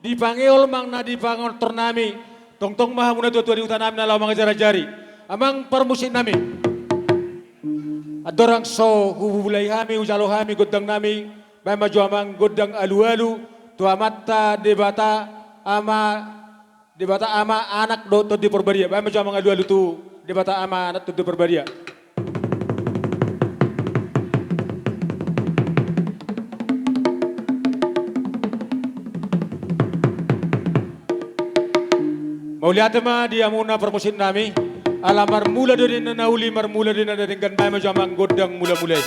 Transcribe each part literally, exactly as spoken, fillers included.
Dipangeol ma na di pangontor nami, tongtong ma hamu na tua-tua di huta nami na laho mangajar-ajari. Amang parmusik nami. Andorang so hubulai hami, hujalo hami gondang nami, baen ma jo amang gondang alu-alu tu Amanta Debata Ama, Debata Ama, Anak dohot Tondi Porbadia. Baen ma jo amang alu-alu tu Debata Ama, Anak, Tondi Porbadia. Mauliate ma di hamuna parmusik nami. Ala marmula do ninna na uli, marmula do ninna na denggan, baen ma jo amang gondang mula-mula i.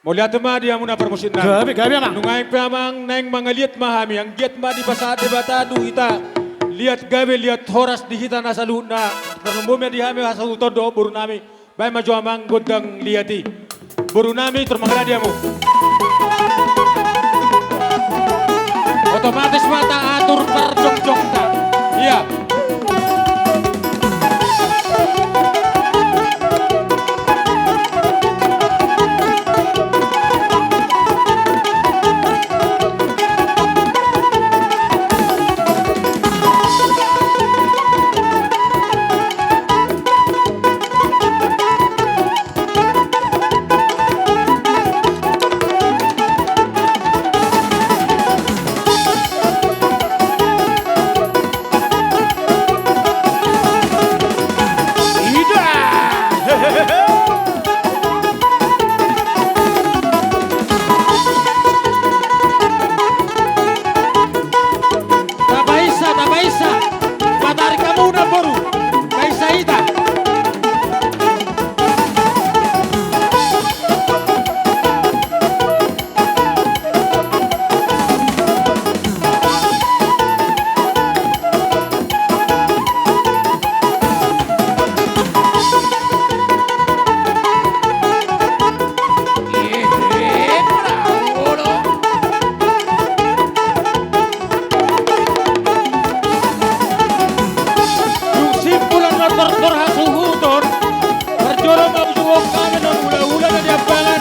Mauliate ma di hamuna parmusik nami. Gabe, gabe, amang. Nunga pe amang naeng mangaliat ma hami, anggiat ma dipasahat Debata tu hita liat gabe, liat horas di hita na saluhutna. Tarlumobi ma di hami hasuhuton dohot boru nami. Baen ma jo amang gondang liat i. Boru nami, tor mangaliat hamu. Otomatis ma taatur parjongjongta. Ia. Tapaisa, tapaisa. Matarik hamuna boru. Paisa hita. Dung simpul annon tortor hasuhuton, parjolo ma ujungkon hami na hulahula na di ambangan,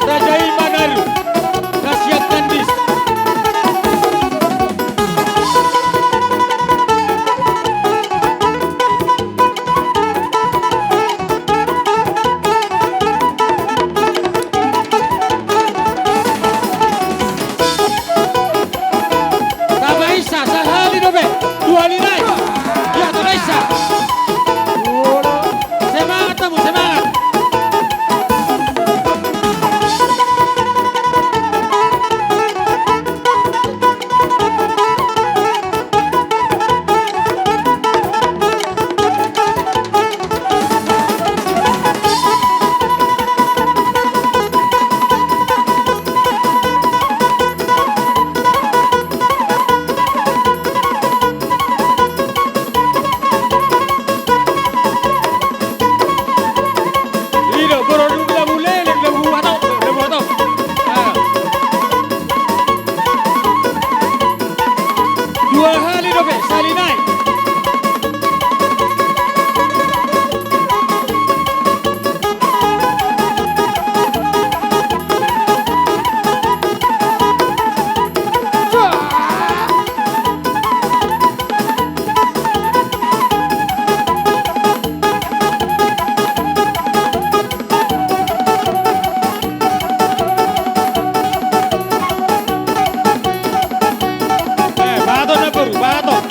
raja i ma na alu na sian tandis. Tapaisa, sahali dope, dua hali nai. Ia, tapaisa. Semangat hamu, semangat. Ido, boru, dung lambu leleng, lambu hatop, lambu hatop. Ah. Dua hali dope, sahali nai. Eh, bahaton na boru, bahaton.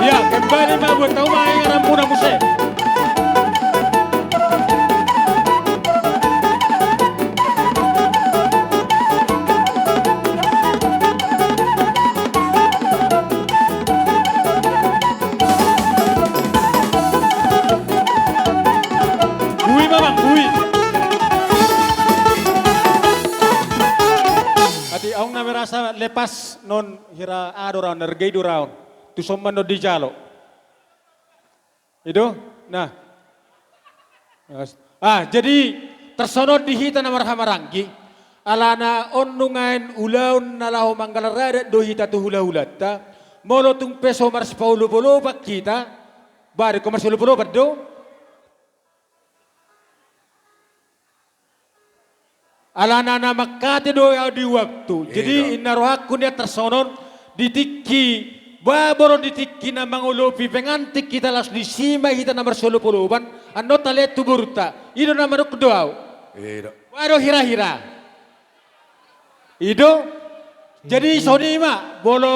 Ia, kembali ma buat hamu ma ingaranmuna muse. Pas non hira ador on, ergei do raon. Tu somban do dijalo. Ido? Nah. Jadi, tarsongon di hita na marhahamaranggi, alana on nuaeng ulaon na laho manggalar adat do hita tu hulahulanta, molo tung pe so marsipaolopolopan hita, ba dengke marsiolopolopan do? Alana na mangkate do au di waktu. Jadi, inna rohangku nian tarsongon di tingki, ba molo di tingki na mangolopi pengantin hita laos disi ma hita na marsiolopolopan, annon talean tu borunta. Ido na manungkun do au. Ba do hirahira. Ido. Jadi, songon i ma, molo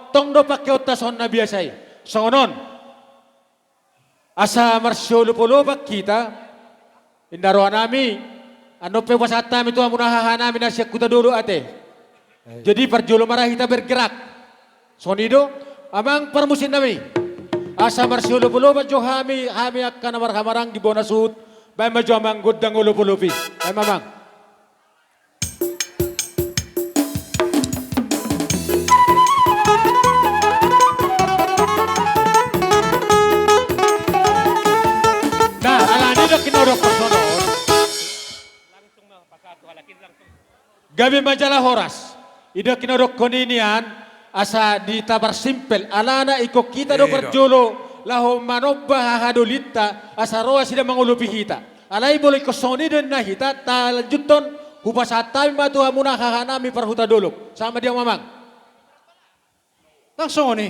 tong do pangkeonta songon na biasa i. Songon on. Asa marsiolopolopan hita, inna rohanami, annon pe hupasahat hami tu hamuna hahanami na sian Hutadolok ate. Jadi parjolo ma ra hita bergerak. Songon i do, amang parmusiknami. Asa marsiolopolopan jo hami, hami angka na marhahamaranggi bona suhut, baen ma jo amang gondang olopolop i. Baen ma amang. Nah, alani do hudok songon on. Gabe ma jala horas. I do hudok i nian, asa di taparsimpel, alana ingkon hita do parjolo, laho manomba hahadolinta, asa ro nasida mangolopi hita. Alai molo ingkon songon i do ninna hita, talanjuthon, hupasahat hami ma tu hamuna hahanami parhutadolok. Sama dia mamang. Ndang songon i.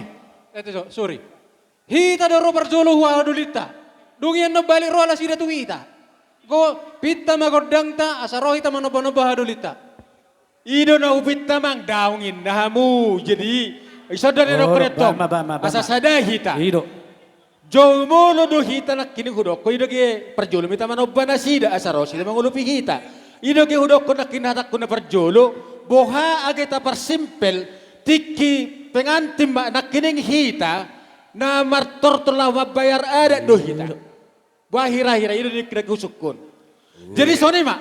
Eh, sorry. Hita do ro parjolo tu hahadolinta. Dung i annon balik ro nasida tu hita. Go, pinta ma gondangta, asa ro hita manombanomba hahadolinta. I do na hupinta amang, daong inna hamu. Jadi, ison do na nidok on. Asa sada hita. I do. Jou molo do hita nangkining hudokkon, i do gabe parjolo ma hita manomba nasida, asa ro nasida mangolopi hita. I do gabe hudokkon nangkining hatangku na parjolo, boha age taparsimpel, tingki pengantin ma nangkining hita, na martortor laho mambayar adat do hita. Bah, hirahira, i do na nidok husungkun. Jadi songon i ma.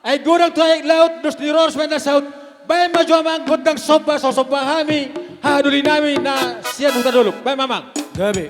Aek godang tu aek laut, dos ni roha ros baen na saut. Baen ma jo amang gondang somba, so somba hami hahadolinami na sian Hutadolok. Baen ma amang. Gabe.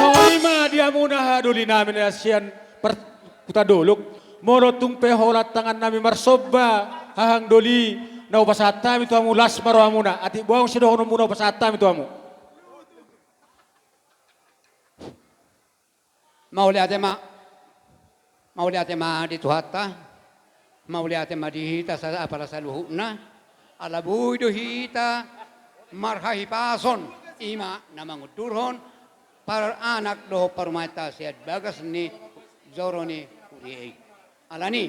Songon i ma di hamuna hahadolinami na sian Hutadolok, molo tung pe holan tangannami marsomba, hahang doli, na hupasahat hami tu hamu, las ma rohamuna, atik boha sidohononmuna hupasahat hami tu hamu. Mauliate ma, mauliate ma di Tuhanta, mauliate ma di hita sa-, apala saluhutna. Ala boi do hita marhahipason, i ma na mangundurhon paranak dohot parumaenta sian bagas ni joro ni huria i. Alani,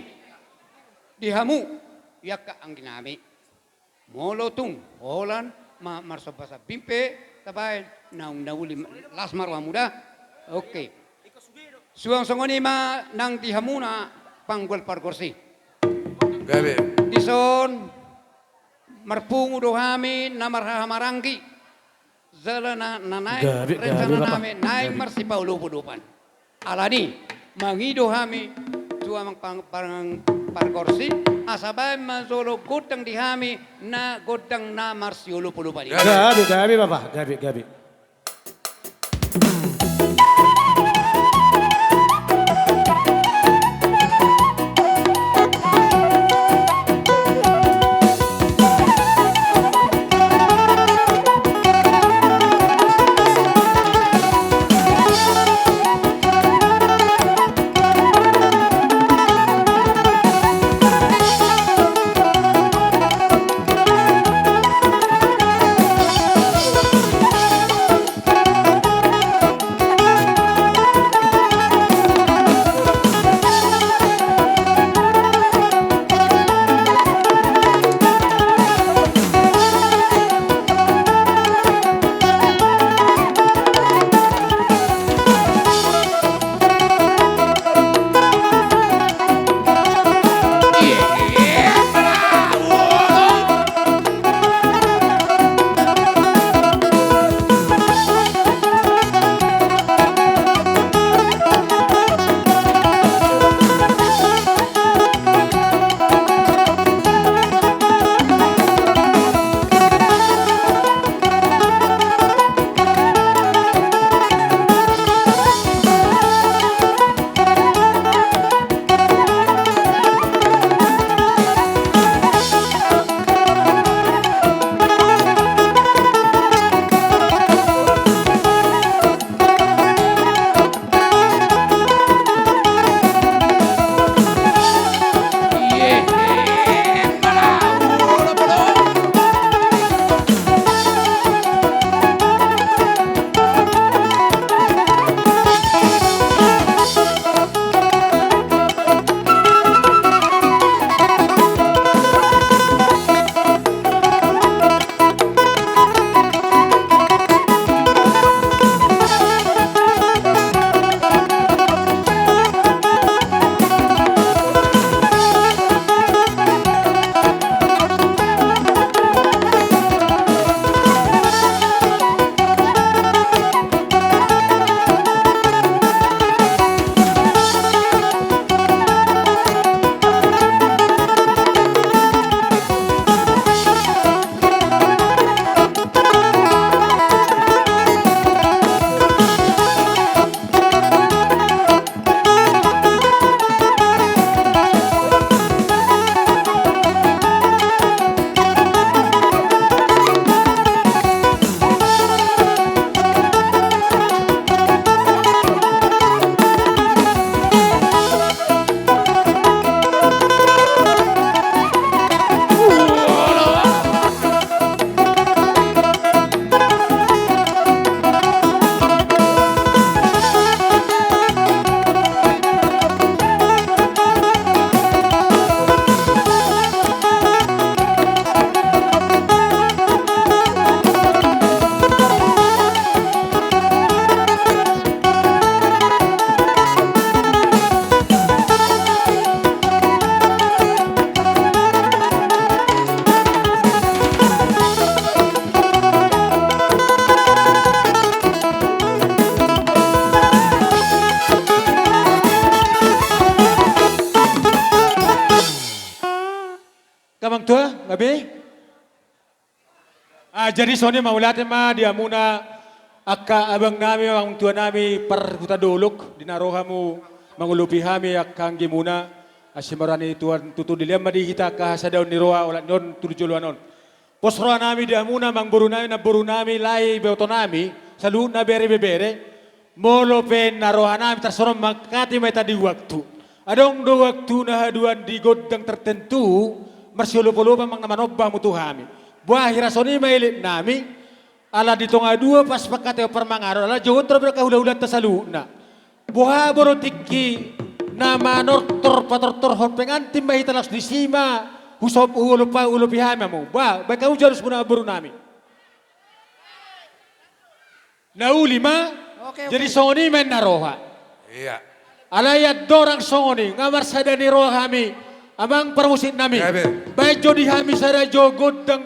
di hamu, i angka anggi nami, molo tung holan ma-, marsomba sambing pe tabaen, naung na uli ma-, las ma rohamu da. Oke. Suang songon i ma nang di hamuna panggual pargonsi. Gabe. Dison marpungu do hami na marhahamaranggi. Jala na, na naeng, gabe, rencana, gabe, Bapak, nami naeng, gabe, marsipaolopolopan. Alani, mangido hami tu amang pang-, pang-, pargonsi, asa baen ma jolo gondang di hami na gondang na marsiolopolopan i. Gabe. Gabe, gabe, Bapak, gabe, gabe. Amang tua, gabe? Ah, jadi songon i, mauliate ma di hamuna angka abang nami, amang tua nami, parhuta dolok, di na ro hamu mangolopi hami angka anggimuna, asi ma roha ni Tuhan tutu dilehon ma di hita angka hasadaon ni roha olat ni on tu joloan on. Pos roha nami di hamuna, amangboru nami, namboru nami, lae, iboto nami, saluhutna bere ibebere, molo pe na roha nami tarsongon on mangkatai ma hita di waktu. Adong do waktu na haduan di gondang tertentu, marsiolopolop amang na manomba hamu tu hami. Boha hira songon i ma elek nami, ala di tonga dua pas pangkataion parmanganon, ala jogot ro angka hulahulanta saluhutna. Boha boru tingki na manortor patortorhon pengantin ma hita laos disi ma, husop huolop huolopi hami hamu. Ba, baen hamu jalo sumuna boru nami. Na uli ma. Oke, jadi oke. Songon i ma na roha. Iya. Alai andorang songon i, nga marsada ni roha hami, amang parmusik nami. Iya, be. Baen jo di hami sada jo gondang